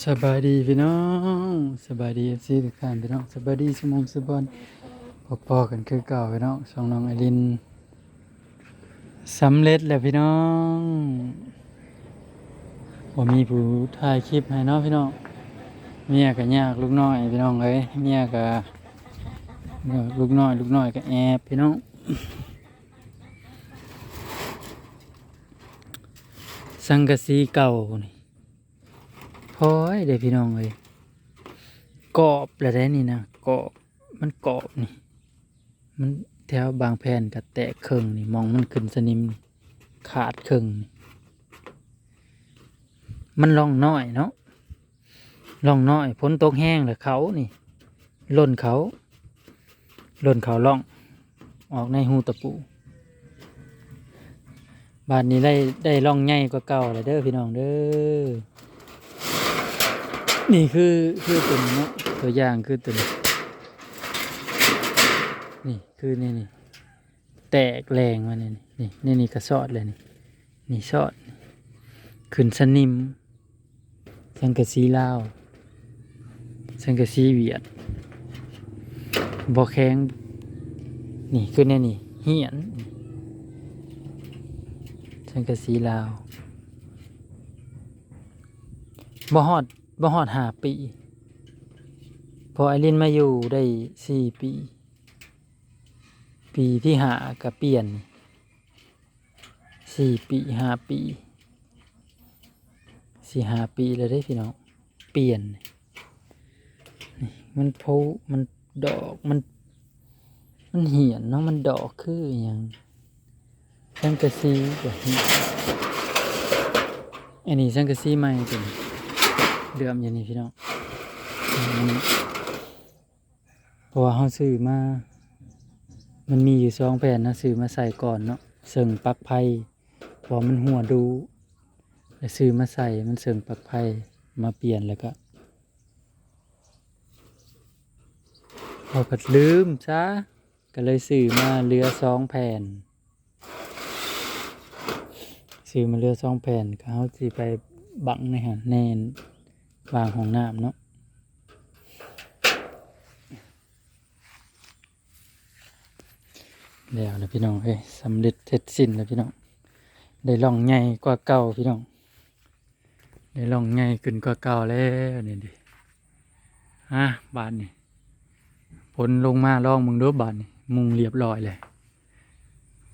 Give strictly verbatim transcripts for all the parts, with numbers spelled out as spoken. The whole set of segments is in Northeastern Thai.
สบายดีพี่น้อง สบายดี เอฟซี ทุกท่านพี่น้อง สบายดีสุมงสุบอน พบกันคือเก่าพี่น้อง ช่องน้องไอริน สำเร็จแล้วพี่น้อง บ่มีผู้ถ่ายคลิปให้เนาะพี่น้อง เมียก็ยากลูกน้อยพี่น้องเอ้ย เมียก็ ลูกน้อย ลูกน้อยก็แอบพี่น้อง สังกะสีเก่านี่ พอยเด้อพี่น้องเอ้ย กรอบแล้วเด้นี่นะ กรอบ มันกรอบนี่ มันแถวบางแผ่นก็แตกครึ่งนี่ หม่องมันขึ้นสนิมนี่ ขาดครึ่งนี่ มันร่องน้อยเนาะ ร่องน้อย ฝนตกแฮงแล้วเขานี่ หล่นเขา หล่นเขาร่อง ออกในฮูตะปู บาดนี้ได้ ได้ร่องใหญ่กว่าเก่าแล้วเด้อพี่น้องเด้อ นี่คือ คือตัวนี้เนาะ ตัวอย่างคือตัวนี้ นี่คือนี่ นี่ แตกแหลงมานี่ นี่ นี่ นี่ นี่ก็สอดเลยนี่ นี่สอด ขึ้นสนิม สังกะสีลาว สังกะสีเวียด บ่แข็ง นี่คือแนวนี้ เหี่ยน สังกะสีลาว บ่ฮอด บ่ฮอดห้าปี พอไอรินมาอยู่ได้สี่ปี ปีที่ห้าก็เปลี่ยน สี่ปี ห้าปี สี่ห้าปีแล้วเด้พี่น้อง เปลี่ยน นี่ มันพุ มันดอก มัน มันเหี่ยนเนาะ มันดอกคือหยัง สังกะสีก็เหี่ยน อันนี้สังกะสีใหม่ตัวนี้ เหลื่อมอยู่นี่พี่น้อง มัน เพราะว่าเราซื้อมา มันมีอยู่สองแผ่นนะ ซื้อมาใส่ก่อนเนาะ เซิงปลั๊กไฟ เพราะมันหัวดู แล้วซื้อมาใส่ มันเซิงปลั๊กไฟ มาเปลี่ยนแล้วก็ พอผัดลืมซะ ก็เลยซื้อมาเหลือสองแผ่น ซื้อมาเหลือสองแผ่น ก็เฮาสิไปบังในหั่น แน่นวางห้องน้ำเนาะ แล้วนะพี่น้องเอ้ย สำเร็จเสร็จสิ้นแล้วพี่น้อง ได้ร่องใหญ่กว่าเก่าพี่น้อง ได้ร่องใหญ่ขึ้นกว่าเก่าแล้วนี่ดิ อ่ะ บาดนี้ ฝนลงมาลองเบิ่งดูบาดนี้ มุงเรียบร้อยเลย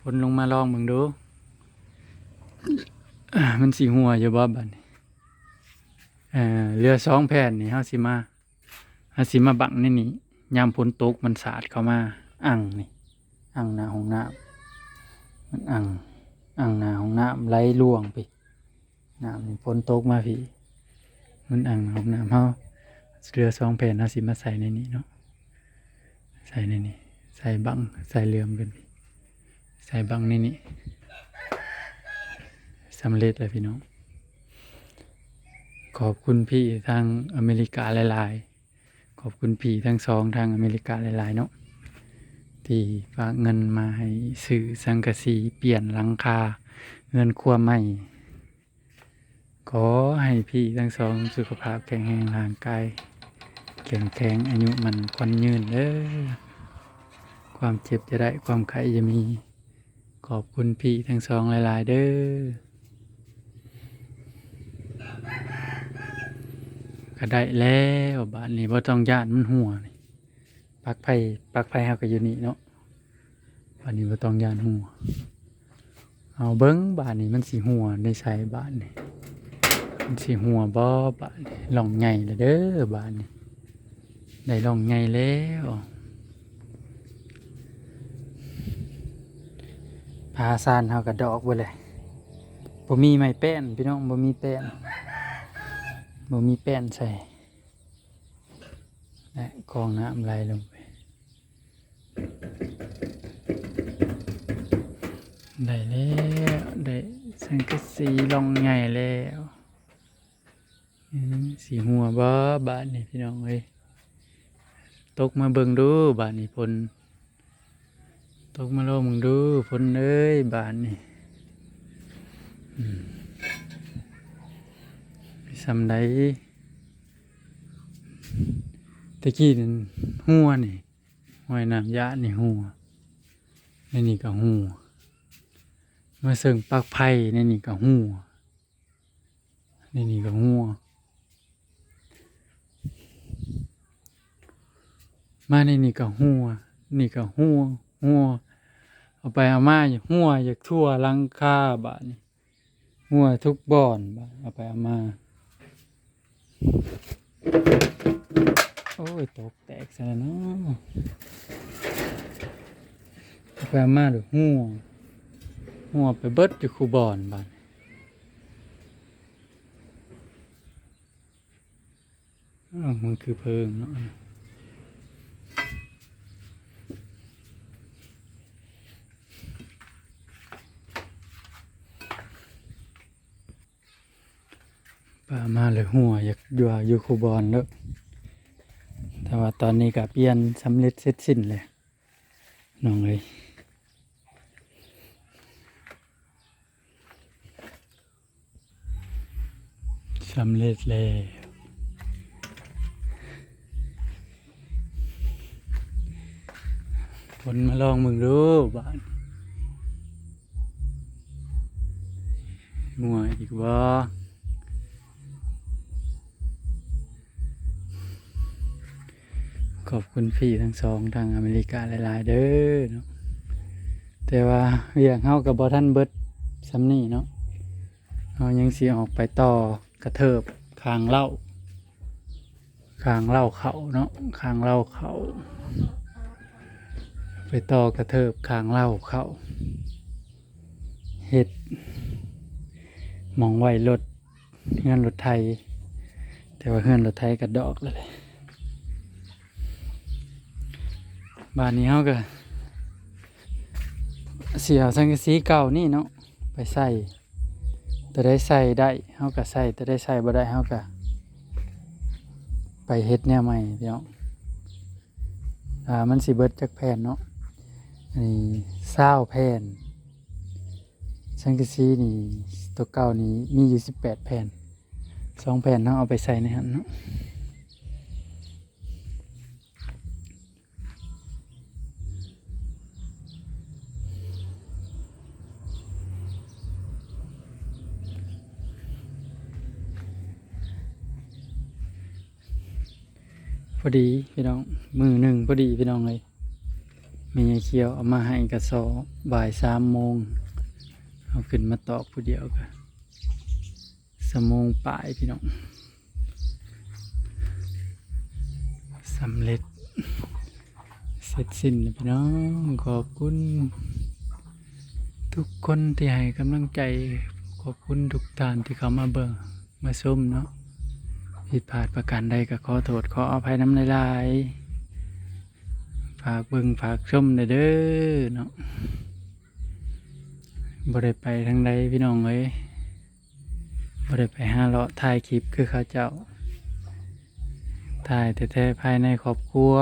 ฝนลงมาลองเบิ่งดู อ่า มันสิหัวอยู่บ่บาดนี้ เอ่อ เหลือสองแผ่นนี่ เฮาสิมา เฮาสิมาบังในนี่ ยามฝนตกมันสาดเข้ามา อ่างนี่ อ่างหน้าห้องน้ำ มันอ่าง อ่างหน้าห้องน้ำไหลล่วงไป น้ำนี่ฝนตกมาพี้ มันอ่างหน้าห้องน้ำเฮา เหลือสองแผ่น เฮาสิมาใส่ในนี่เนาะ ใส่ในนี่ ใส่บัง ใส่เหลื่อมกันพี้ ใส่บังในนี่ สำเร็จแล้วพี่น้อง ขอบคุณพี่ทางอเมริกาหลายๆ ขอบคุณพี่ทั้งสองทางอเมริกาหลายๆ เนาะ ที่ฝากเงินมาให้ซื้อสังกะสีเปลี่ยนหลังคาเฮือนครัวใหม่ ขอให้พี่ทั้งสองสุขภาพแข็งแรง ร่างกายเข้มแข็ง อายุมั่นขวัญยืนเด้อ ความเจ็บจะได้ ความไข้จะมี ขอบคุณพี่ทั้งสองหลายๆ เด้อ ก็ได้แล้ว บาดนี้บ่ต้องย้านมันหัวนี่ ปลั๊กไฟ ปลั๊กไฟเฮาก็อยู่นี่เนาะ บาดนี้บ่ต้องย้านหัว เอาเบิ่งบาดนี้มันสิหัวในไสบาดนี้ มันสิหัวบ่บาดนี้ ร่องใหญ่แล้วเด้อบาดนี้ ได้ร่องใหญ่แล้ว ผ้าซานเฮาก็ดอกเบิดเลย บ่มีไม้แป้นพี่น้อง บ่มีแป้น บ่มีแป้นใส่ และกองน้ำไหลลงไป ได้แล้ว ได้สังกะสีร่องใหญ่แล้ว อืม สิหัวบ่บาดนี้พี่น้องเอ้ย ตกมาเบิ่งดูบาดนี้ฝน ตกมาลองเบิ่งดูฝนเอ้ยบาดนี้ อืม ส่ำใด แต่กี้นั่นหัวนี่ ห้วยน้ำยะนี่หัว ในนี่ก็หัว มาเซิงปากไผ่ในนี่ก็หัว ในนี่ก็หัว มาในนี่ก็หัว นี่ก็หัว หัว เอาไปเอามาหัวอยากทั่วหลังคาบาดนี้ หัวทุกบ่อนบาดเอาไปเอามา โอ้ย ตกแตกซะแล้วเนาะ เอาไปเอามาดูหัว หัวไปเบิดอยู่คูบ่อนบาด อ้าว มันคือเพิงเนาะ ปามาเลยหัวอยากอยู่อยู่คูบอนแล้ว แต่ว่าตอนนี้ก็เปลี่ยนสำเร็จเสร็จสิ้นเลย น้องเอ้ย สำเร็จแล้ว คนมาลองมึงดูบ้าน งัวอีกบ่ ขอบคุณพี่ทั้งสองทางอเมริกาหลายๆเด้อเนาะ แต่ว่าเวียกเฮาก็บ่ทันเบิดส่ำนี้เนาะ เฮายังสิออกไปต่อกระเทิบข้างเล้า ข้างเล้าเข้าเนาะ ข้างเล้าเข้า ไปต่อกระเทิบข้างเล้าเข้า เฮ็ดหม่องไว้รถ เฮือนรถไถ แต่ว่าเฮือนรถไถกะดอกแล้วแหละ บาดนี้เฮากะสิเอาสังกะสีเก่านี่เนาะ ไปใส่ ตัวใดใส่ได้เฮากะใส่ ตัวใดใส่บ่ได้เฮากะไปเฮ็ดแนวใหม่พี่น้อง อ่า มันสิเบิดจักแผ่นเนาะ อันนี้ซาวแผ่น สังกะสีนี่ ตัวเก่านี่มีอยู่สิบแปดแผ่น สองแผ่นเนาะ เอาไปใส่ในหั่นเนาะ พอดีพี่น้อง มื้อหนึ่งพอดีพี่น้องเอ้ย แม่ยายเขียวเอามาให้กะสอบ บ่ายสามโมง เอาขึ้นมาตอกผู้เดียวกะ ชั่วโมงปลายพี่น้อง สำเร็จ เสร็จสิ้นแล้วพี่น้อง ขอบคุณทุกคนที่ให้กำลังใจ ขอบคุณทุกท่านที่เข้ามาเบิ่งมาชมเนาะ ผิดพลาดประการใดก็ขอโทษขออภัยนำหลายๆ ฝากเบิ่งฝากชมเด้อเนาะ บ่ได้ไปทางใดพี่น้องเอ้ย บ่ได้ไปหาเลาะถ่ายคลิปคือเขาเจ้า ถ่ายแต่แท้ภายในครอบครัว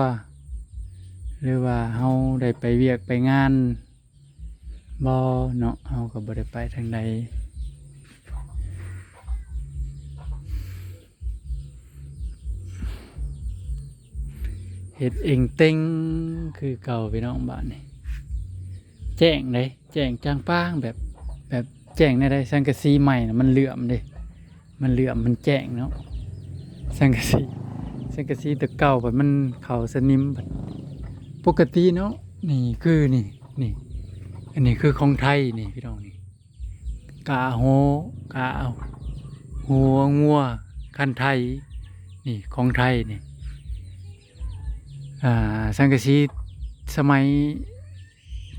หรือว่าเฮาได้ไปเวียกไปงานบ่เนาะ เฮาก็บ่ได้ไปทางใด เฮ็ดเองเต็งคือเก่าพี่น้องบ้านนี่ แจ้งเด้ แจ้งจ่างป่างแบบ แบบแจ้งแนวใด สังกะสีใหม่น่ะมันเหลื่อมเด้ มันเหลื่อมมันแจ้งเนาะ สังกะสี สังกะสีตัวเก่าบัดมันเข้าสนิมบัด ปกติเนาะ นี่คือนี่ นี่ อันนี้คือของไทยนี่พี่น้องนี่ กาโฮ กาหัวงัวคันไทย นี่ของไทยนี่ อ่า สังกะสีสมัย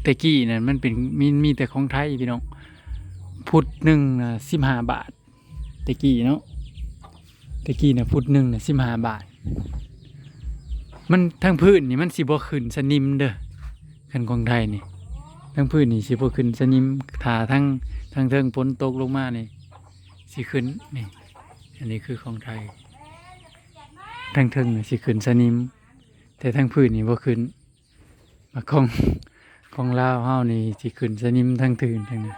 แต่กี้นั่นมันเป็น มี มีแต่ของไทยพี่น้อง ฟุตหนึ่งน่ะสิบห้าบาท แต่กี้เนาะ แต่กี้น่ะฟุตหนึ่งน่ะสิบห้าบาท มันทั้งพื้นนี่มันสิบ่ขึ้นสนิมเด้อ คันของไทยนี่ ทั้งพื้นนี่สิบ่ขึ้นสนิม ถ้าทั้ง ทั้งเทิงฝนตกลงมานี่ สิขึ้นนี่ อันนี้คือของไทย ทั้งเทิงนี่สิขึ้นสนิม แต่ทั้งพื้นนี่บ่ขึ้น มาของ ของลาวเฮานี่สิขึ้นสนิมทั้งพื้นทั้งนั้น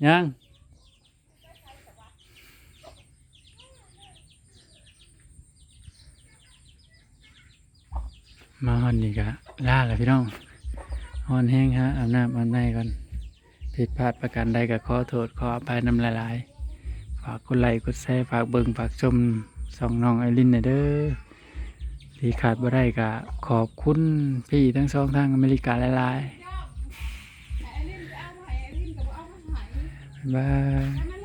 ยัง เ มาฮอดนี่ก็ลาแล้วพี่น้อง ฮ้อนแฮง หาอาบน้ำอาบในก่อน ผิดพลาดประการใดก็ขอโทษขออภัยนำหลายๆ ฝากกดไลค์กดแชร์ ฝากเบิ่งฝากชมช่องน้องไอรินแหน่เด้อ ที่ขาดบ่ได้ก็ขอบคุณพี่ทั้งสองทางอเมริกาหลายๆ บ๊ายบาย